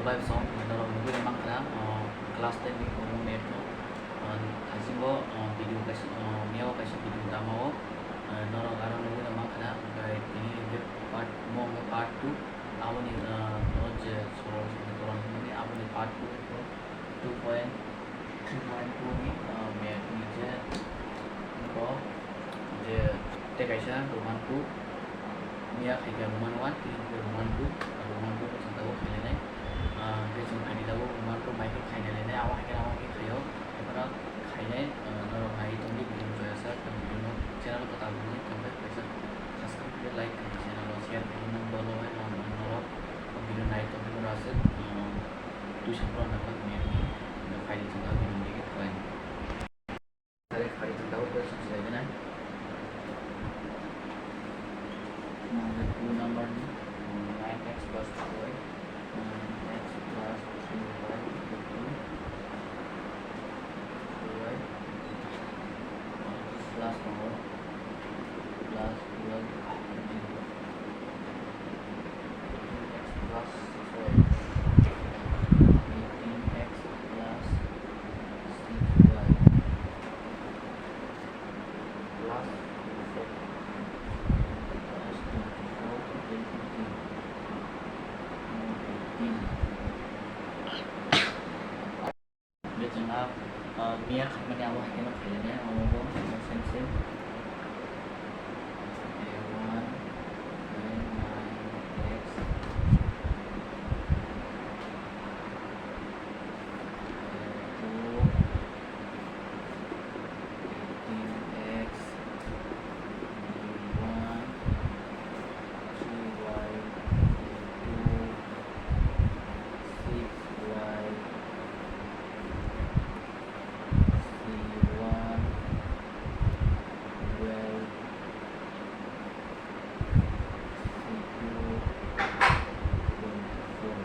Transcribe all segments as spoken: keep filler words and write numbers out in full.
Live song, norok nugwi mankha, uh, class ten ni omo math no, uh, thaisingo, uh, video kaisa, uh, miyao kaisa video tamo, uh, norok aro nugwi mankha, omo hwnkhe part, omo hwnkhe part two, aboni, uh, o je sorol, sorol hwnmani aboni part two, two point three point two ni, uh, math ni je bo je tei kaisa Roman two, miya khaikha Roman one, tini khe Roman two, Roman two no chwng tabuk khailainai. Ah, hwnkhe chwng khaini tabuk Roman two bai khe khaina lainai, abo hai khe abo khe khaio, haiphano khainai, ah, norok naiwi tongdi, video no joya sak, video no channel kwtal hwnwi tongkhe kaisa subscribe khe, like khe, channel o share khe, norok video nai tongkhe norok aswk, ah, Twi sampra nangkha miya ni, no phaidi chwng tabuk video ni khe thalai. Tare phaidi chwng tabuk question swlai gana. Number two number ni, nine x plus two y, nine x plus three y equal to two y plus tongo, plus twelve zero. Eighteen x plus six y plus twenty-four into eighteen. Hwnkhe chwng a, ah, miya khaimani abo hai kheno khailai nai, abo bo same same. A one, a nine x, a two, eighteen x, b one, three y, two, six y, c one, twelve, c two, twenty-four.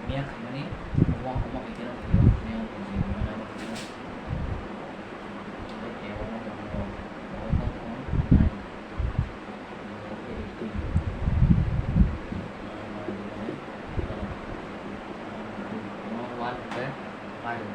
Miya khaimani omo, omo hai kheno khaio, miya omo jini mano khaio. Tei omo tongo, omo tongo nine, omo khe eighteen. Omo one khe five.